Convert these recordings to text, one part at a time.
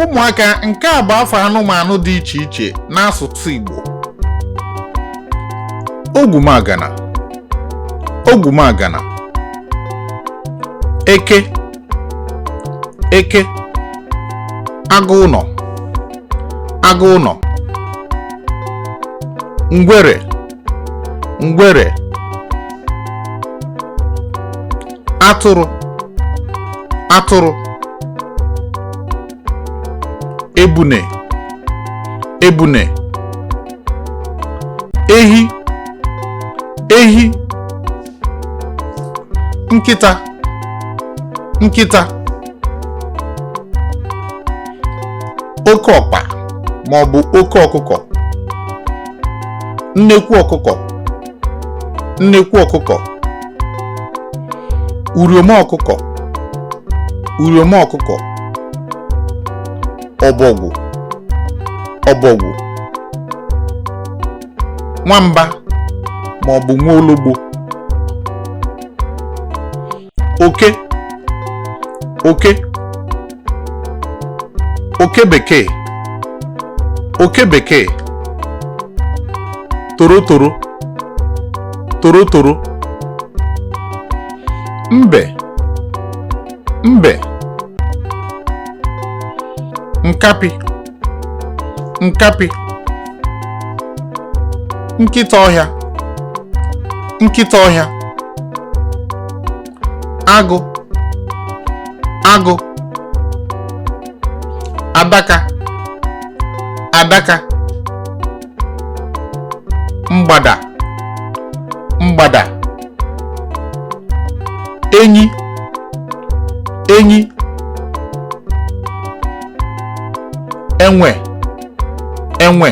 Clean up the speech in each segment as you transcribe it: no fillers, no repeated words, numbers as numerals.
Ụmụaka, nke a bụ afa anụmanụ dị iche iche n'asụsụ Igbo. Ogwumagana, ogwumagana. Eke, eke. Agụ ụnọ, agụ ụnọ. Ngwere, ngwere. Atụrụ, atụrụ. Ebune, ebune. Ehi, ehi. Nkịta, nkịta. Oke ọkpa ma ọ bụ oke ọkụkọ. Nnekwu ọkụkọ, nnekwu ọkụkọ. Uriom ọkụkọ, uriom ọkụkọ. Ọbọgwụ, ọbọgwụ. Nwamba ma ọ bụ nwaologbo. Oke, oke. Oke bekee, oke bekee. Torotoro, torotoro. Mbe, mbe. Nkapị, nkapị. Nkịta ọhịa, nkịta ọhịa. Agụ, agụ. Adaka, adaka. Mgbada, mgbada. Enyi, enyi. Enwe, enwe.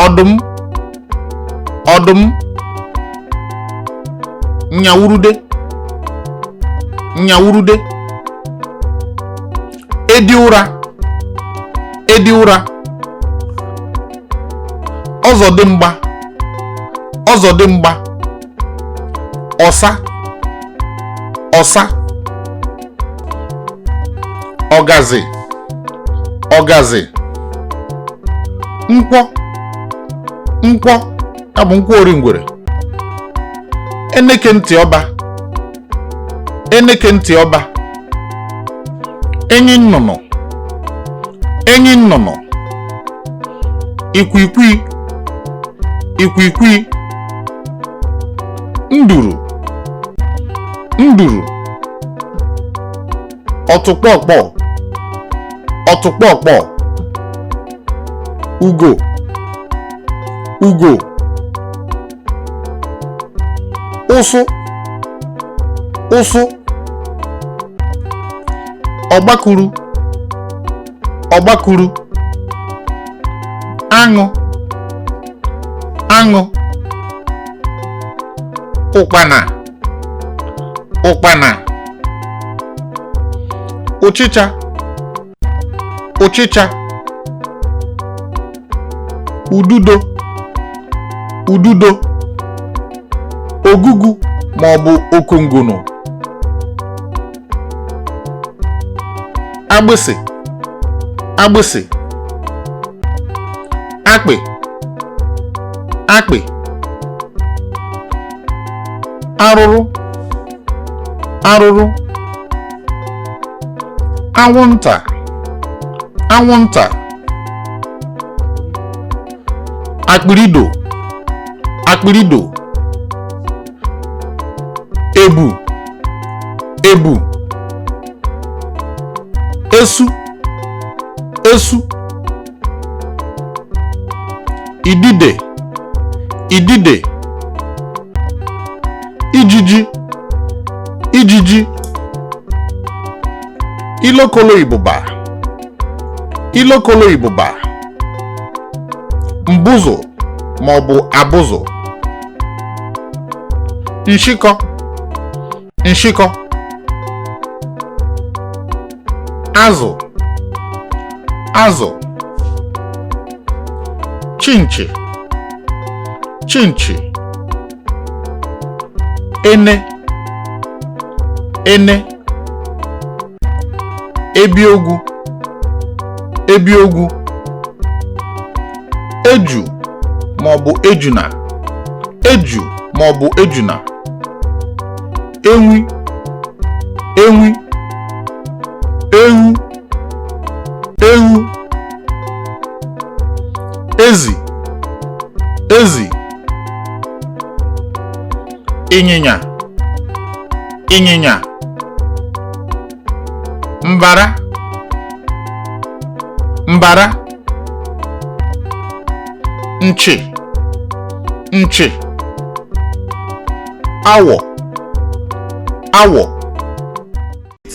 Ọdụm, ọdụm. Nyawurude, nyawurude. Edi ụra, edi ụra. Ọzọdimgba, ọzọdimgba. Ọsa, ọsa. Ọgazi, ọgazi. Nkwọ, nkwọ, ya bụ nkwọ oringwere. Eneke ntị ọba, eneke ntị ọba. Enyi nnụnụ, enyi nnụnụ. Ikwikwii, ikwikwii. Nduru, nduru. Ọtụkpọkpọ, ọtụkpọkpọ. Ugo, ugo. Ụsụ, ụsụ. Ọgbakuru, ọgbakuru. Aṅụ, aṅụ. Ụkpana, ụkpana. Ụchịcha, ụchịcha. Ududo, ududo. Ogugu ma ọ bụ okongolo. Agbịsị, agbịsị. Akpị, akpị. Arụrụ, arụrụ. Anwụnta, anwụnta. Akpịrịdo, akpịrịdo. Ebu, ebu. Esu, esu. Idide, idide. Ijiji, ijiji. Ilokolo ịbụba, ilokolo ịbụba. Mbụzụ ma ọ bụ abụzụ. Nshịkọ, nshịkọ. Azụ, azụ. Chinchi, chinchi. Ene, ene. Ebiogwu, ebiogwu. Eju maọbụ ejuna, eju maọbụ ejuna. Enwi, enwi. Ewu, ewu. Ezi, ezi. Ịnyịnya, ịnyịnya. Mbara, mbara. Nchi, nchi. Awọ, awọ.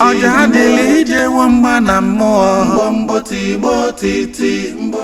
Ọja adịla ije mgba na mmụọ mbọ tigbo titi mbọ.